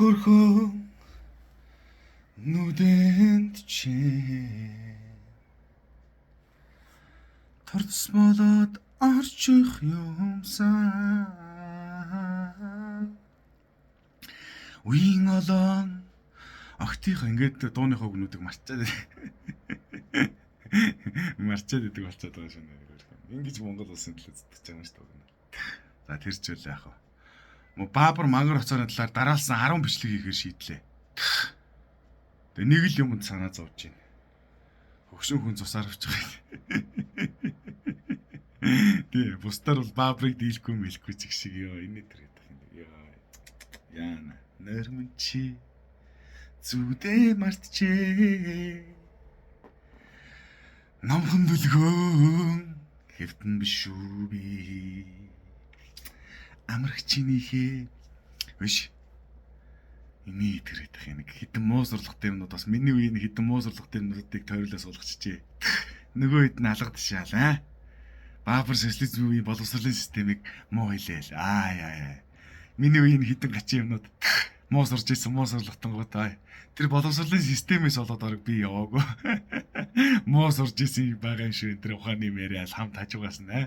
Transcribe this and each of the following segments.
Хөрхөн нүдэнд чи торц болоод орчих юмсан. Үеийн олон огтынх ингээд дууныхаа үгнүүдийг марчаад марчаад идэг болцоод байгаа шин. Ингэж Монгол улсын төлөө зүтгэж байгаа юм шүү дээ. За тэр ч үл яах вэ? Баабар мангар хоцорны талаар дараалсан 10 бичлэг хийхээр шийдлээ. Тэгээ нэг л юмд санаа зовж байна. Хөгшин хүн цусаар авч байгаа юм. Тий, бусдаар бол баабрыг дийлэхгүй мэлэхгүй ч шиг ёо энэ тэр гэдэг юм. Ёо. Яана. Нойрмон чи зүудээ мартжээ. Номхон дүлгөөн хэвтэн биш үү би. Амрах чинийхээ биш. Эний тэр гэдэг юм нэг хитэн муу сурлагатай юмнууд бас миний үеийн хитэн муу сурлагатай юмнуудыг тойруулаа суулгачихжээ. Нөгөө хэд нь алга тшаал аа. Баабар социализмын үеийн боловсролын системийг муу хэлээл. Аа яа яа. Миний үеийн хитэн гачин юмнууд муу сурж исэн муу сурлагатангууд аа. Тэр боловсролын системээс болоод орог би яваагүй. Муу сурж исэн байгаа юм шиг тэр ухааны юм яриад хамт хажуугаас нь аа.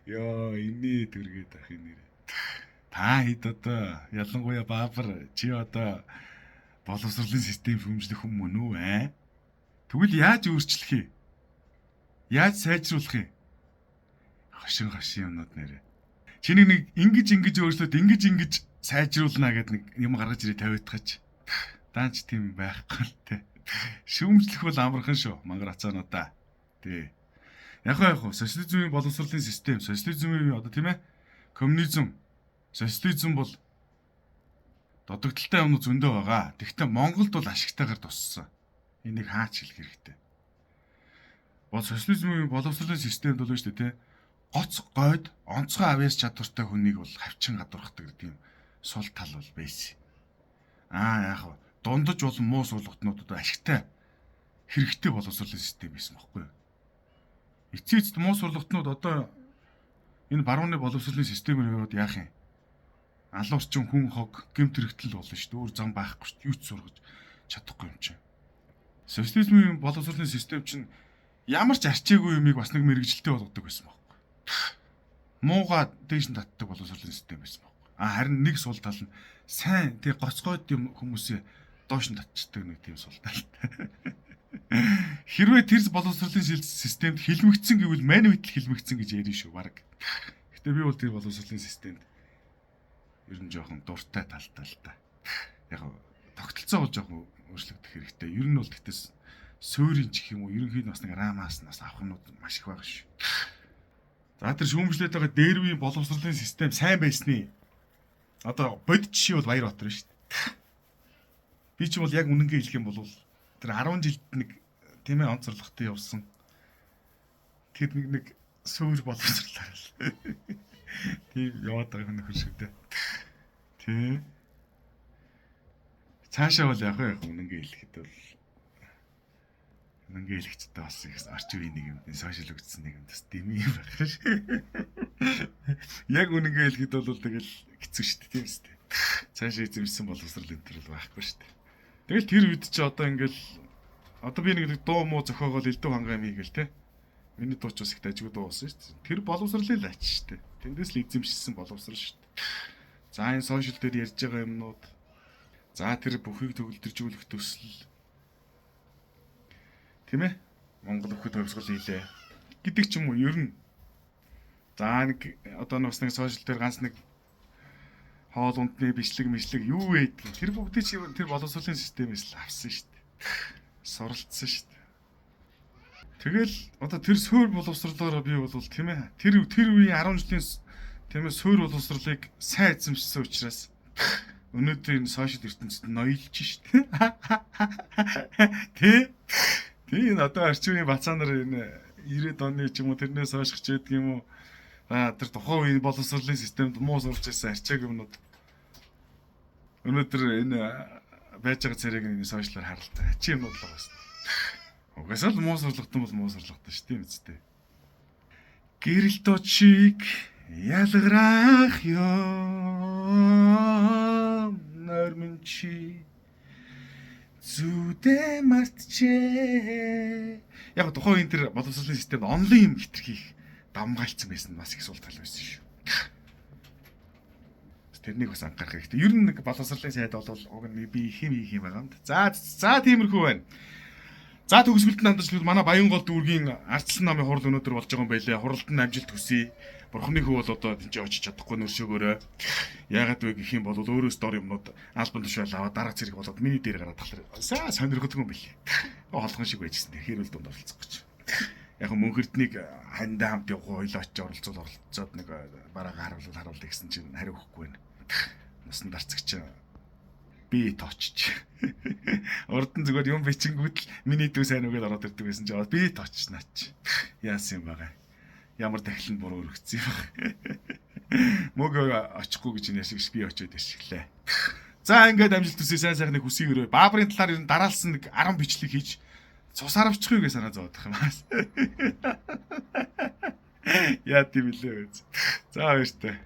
Йоо, эний төргээд ах юм нэрээ. Та хэд одоо ялангуяа Баабар чи одоо боловсролын систем шүүмжлэх хүн мөн үү аа? Тэгвэл яаж өөрчлөх юм? Яаж сайжруулах юм? Хошин хошин юмнууд нэрээ. Чиний нэг ингэж ингэж өөрчлөөд ингэж ингэж сайжруулна гэд нэг юм гаргаж ирээ тавиудахач. Даанч тийм байхгүй л те. Шүүмжлэх бол амархан шүү. Мангар ацаануудаа. Тий. Яг яг социализмын боловсролын систем, социализмын одоо тийм ээ коммунизм, социализм бол додогдолтой юмнууд зөндөө байгаа. Тэгвэл Монголд бол ашигтайгаар туссан. Энийг хаач хэлэх хэрэгтэй. Бол социализмын боловсролын системд бол шүү дээ, тэ. Гоц гойд онцгой авьяас чадвартай хүнийг бол хавчин гадуурхдаг тийм сул тал бол байсан. Аа яг дундаж болон муу суулгатнуудад ашигтай хэрэгтэй боловсролын систем байсан байхгүй юу? Эцсийн эцэст муу сурлагтнууд одоо энэ барууны боловсролын системээр яваад яах юм? Алуурчин хүн хог гэмт хэрэгтэл болно шүү дээ. Өөр зам байхгүй шүү дээ. Юу ч сургаж чадахгүй юм чинь. Социализмын боловсролын систем чинь ямар ч арчаагүй юмыг бас нэг мэрэгжилтэй болгодог байсан байхгүй. Мууга дээш нь татдаг боловсролын систем байсан байхгүй. А харин нэг сул тал нь сайн тэг гоцгойд юм хүмүүсээ доош нь татчихдаг нэг тийм сул талтай. Хэрвээ тэр боловсролын системд хилмигдсэн гэвэл мань үед л хилмигдсэн гэж ярина шүү баг. Гэтэ би бол тэр боловсролын системд ер нь жоохон дуртай талтай л та. Яг тогтолцоо бол жоохон өөрчлөгдөх хэрэгтэй. Ер нь бол гэтээ суурийн ч гэх юм уу ерөнхийд бас нэг рамаас нас авах юмнууд маш их байгаа шүү. За тэр шүүмжлээд байгаа дээр үеийн боловсролын систем сайн байсны одоо бодит жишээ бол Баяр Батар шүү дээ. Би ч бол яг үнэнгээ хэлэх юм бол тэр 10 жилд нэг тийм ээ онц зорилготой явсан. Тэр нэг нэг суур боловсрлаа л. Тийм яваад байгаа нөхөр шиг дээ. Тий. Цаашаа бол яг яг үнэнгээ хэлэхэд бол үнэнгээ хэлэхчтэй бас их орчин үеийн нэг юм сошиал өгдсөн нэг юм бас дэмий юм байх ш. Яг үнэнгээ хэлэхэд бол тэгэл хэцүү шүү дээ тийм үстэй. Цаашаа эзэмшсэн боловсрал энэ төр бол байхгүй шүү дээ. Тэгэл тэр үед чи одоо ингээл одоо би нэг дуу муу зохиогоол элдв хангаа юм хийгээл те. Миний дуу ч бас их дажгүй дуу болсон шүү дээ. Тэр боловсролын л ач шүү дээ. Тэндээс л эзэмшсэн боловсрал шүү дээ. За энэ сошиал дээр ярьж байгаа юмнууд за тэр бүхийг төгөлдржүүлэх төсөл тийм ээ. Монгол өхөд хувьсгал хийлээ гэдэг ч юм уу ер нь за нэг одоо бас нэг сошиал дээр ганц нэг хоол ундны бичлэг мишлэг юу байдгийг тэр бүгдийг чи тэр боловсролын системээс л авсан шүү дээ. Суралцсан шүү дээ. Тэгэл одоо тэр суур боловсрлоороо би бол тийм ээ тэр тэр үеийн 10 жилийн тийм ээ суур боловсролыг сайн эзэмшсэн учраас өнөөдөр энэ сошиал ертөнцид ноёлж шүү дээ. Тэ? Тэ энэ одоо орчин үеийн бацаа нар энэ 90-ад оны ч юм уу тэрнээс хойш ч гэдэг юм уу аа тэр тухайн үеийн боловсролын системд муу сурч байсан арчааг юмнууд өнөөдөр энэ байж байгаа царайг энэ сошиалар харалтай. Ачи юмнууд л байгаа шүү дээ. Угаасаа л муу сурлагтан бол муу сурлагтан шүү дээ мэдтэй. Гэрэл дочиг ялграах юм нойрмон Мормон чи зүудэ мартчээ. Яг тухайн үеийн тэр боловсролын системд онлын юм хитрхи их давмгайлцсан байсан нь бас их сул тал байсан шүү. Тэрнийг бас анхаарах хэрэгтэй. Ер нь нэг боловсролын сайд бол уг нь би их юм их юм байгаа юм. За за, тиймэрхүү байна. За, төгсгөлд нь хандаж манай Баянгол дүүргийн ардчилсан намын хурал өнөөдөр болж байгаа юм байлээ. Хуралд нь амжилт хүсье. Бурхны хүү бол одоо тэнцээ очиж чадахгүй нөршөөгөөрэй. Яагаад вэ гэх юм бол өөрөөс дор юмнууд албан тушаал аваад дарга зэрэг болоод миний дээр гараад тахлаар са сонирхолтой юм билээ. Холгон шиг байжсэн. Тэгэхээр үл дунд оролцох гэж. Яг мөнхөрднийг хандаа хамт явах ойлоо очиж оролцуул оролцоод нэг бараагаа харуулвал харуулъя гэсэн чинь хариу өгөхгүй байна. Нусан дарцагч би тоочч. Урд нь зүгээр юм бичингүүд л миний дүү сайн үгээд ороод ирдэг байсан чи би тоочч наач. Яасан юм байгаа. Ямар дахилнд буруу өргөцсөн юм бэ. Мөг очихгүй гэж нэ шиг би очиод ирчихлээ. За, ингээд амжилт хүсье, сайн сайхныг хүсье өрөө. Баабрын талаар ер нь дараалсан нэг 10 бичлэг хийж цус харавчихъя гэж санаа зовоодох юм аа. Яа тийм билээ. За, баяртай.